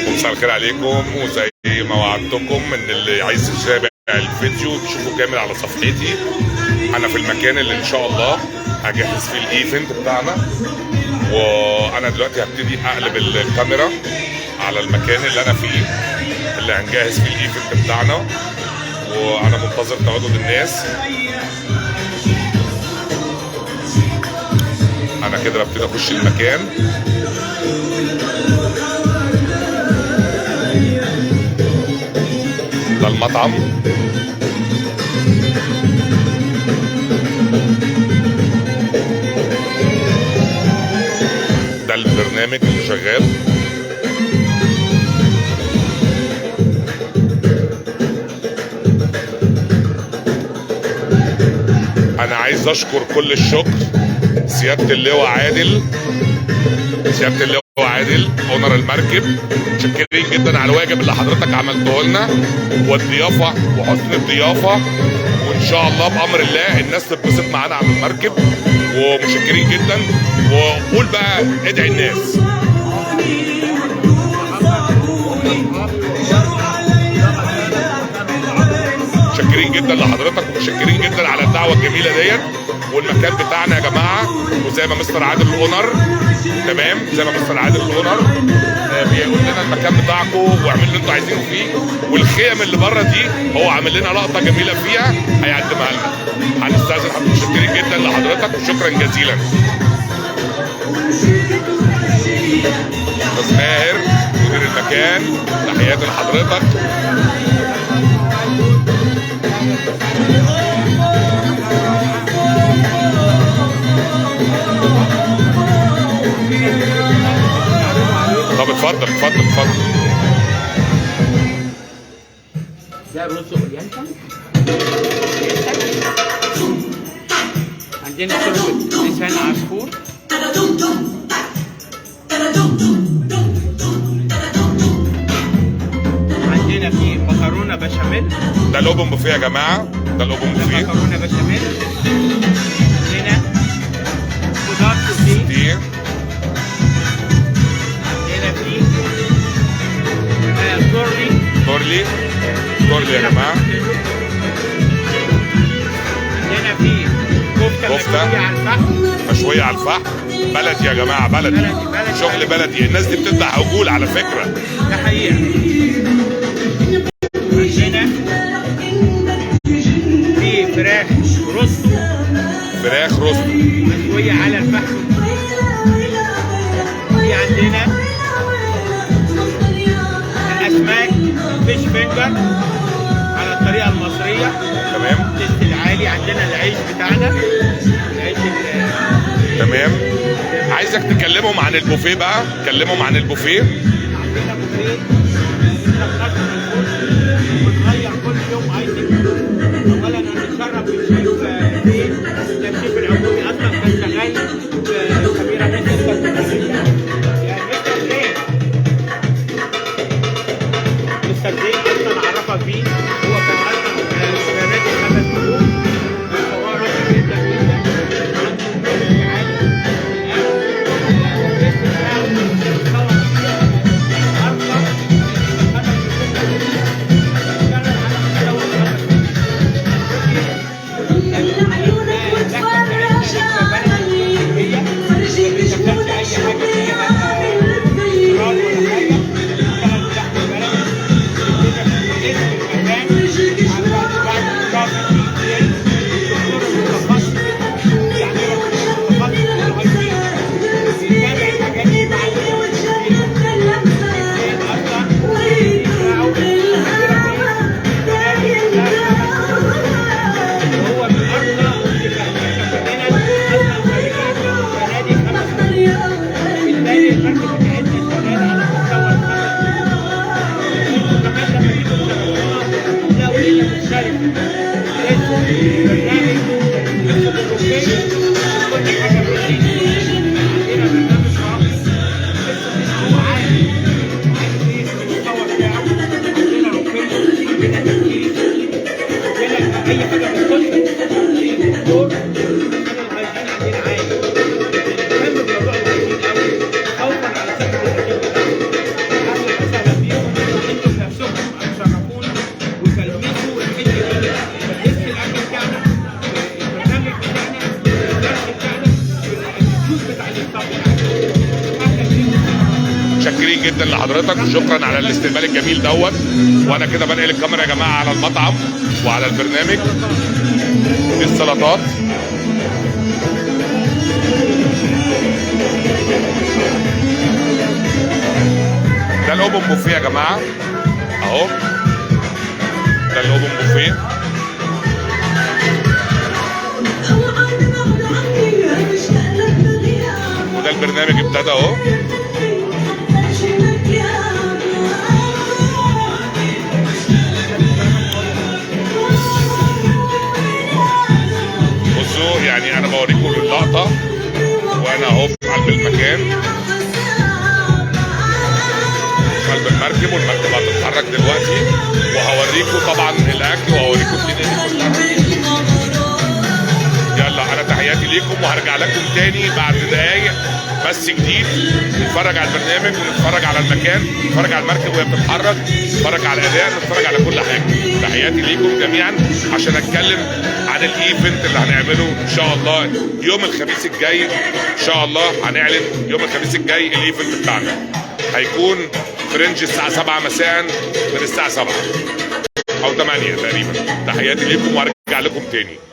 ومساء الخير عليكم. وزي ما وعدتكم ان اللي عايز يتابع الفيديو تشوفه كامل على صفحتي. انا في المكان اللي ان شاء الله هجهز فيه ال event بتاعنا، وانا دلوقتي هبتدي اقلب الكاميرا على المكان اللي انا فيه اللي هنجهز فيه ال event بتاعنا، وانا منتظر تواجد الناس. انا كده ببتدي اخش المكان. ده المطعم. ده البرنامج اللي شغال. انا عايز اشكر كل الشكر سيادة اللواء عادل، سيادة اللواء عادل owner المركب، متشكرين جدا على الواجب اللي حضرتك عملته لنا والضيافه وحسن الضيافة، وان شاء الله بامر الله الناس تتبسط معانا على المركب، ومتشكرين جدا. وقول بقى ادعي الناس. متشكرين جدا لحضرتك ومتشكرين جدا على الدعوة الجميلة ديت والمكان بتاعنا يا جماعة. وزي ما مستر عادل ال owner، تمام، زي ما مستر عادل ال owner بيقول لنا المكان بتاعكم واعملوا اللي انتوا عايزينه فيه، والخيم اللي بره دي هو عامل لنا لقطة جميلة فيها هيقدمها لنا. هنستاذن حضرتك، متشكرين جدا لحضرتك وشكرا جزيلا. استاذ ماهر مدير المكان، تحياتي لحضرتك. طب اتفضل اتفضل اتفضل. ده رز oriental، عندنا شوربة لسان عصفور، عندنا فيه مكرونة بشاميل. ده ال open buffet يا جماعة، ده ال open ده بوفيه. مكرونة بشاميل، عندنا خضار سوتيه، دي عندنا فيه تورلي، تورلي، تورلي يا جماعة. عندنا فيه كفتة كفتة. مشوية على الفحم. مشوية على الفحم، بلدي يا جماعة، بلدي، بلدي، بلدي، شغل بلدي. بلدي. الناس دي بتذبح عجول على فكرة. ده حقيقة. عندنا في فراخ روستو فراخ روستو مشوية على الفحم. في عندنا أسماك fish finger على الطريقة المصرية، تمام taste العالي. عندنا العيش بتاعنا، العيش تمام. عايزك تكلمهم عن البوفيه بقى، كلمهم عن البوفيه. عندنا بوفيه بنغير كل يوم item. اولا انا بتشرف بالشيف زين، ده الشيف العمومي اصلا كان شغال في سميرة ميس انتر. يا مستر زين، مستر زين اصلا عرفك بيه، هو كان اصلا في نادي 5 نجوم، فهو راجل جدا جدا، عنده quality عالي في الاكل. ال taste بتاعه مستوى ارقى. متشكرين جدا لحضرتك، وشكرا على الاستقبال الجميل دوت. وانا كده بنقل الكاميرا يا جماعة على المطعم وعلى البرنامج. دي السلطات. ده ال open buffet يا جماعة اهو، ده ال open buffet. وده البرنامج ابتدى اهو. بصوا يعني انا بوريكم اللقطة وانا اهو في قلب المكان، في قلب المركب، والمركب هتتحرك دلوقتي، وهوريكم طبعا الاكل وهوريكم الدنيا دي كلها. يلا انا تحياتي ليكم، وهرجع لكم تاني بعد دقايق بس جديد. نتفرج على البرنامج ونتفرج على المكان، نتفرج على المركب وهي بتتحرك، نتفرج على الاداء، نتفرج على كل حاجة. تحياتي ليكم جميعا عشان اتكلم عن ال event اللي هنعمله ان شاء الله يوم الخميس الجاي. ان شاء الله هنعلن يوم الخميس الجاي ال event بتاعنا، هيكون في range الساعة 7 مساء، من الساعة 7 او 8 تقريبا. تحياتي ليكم وهرجع لكم تاني.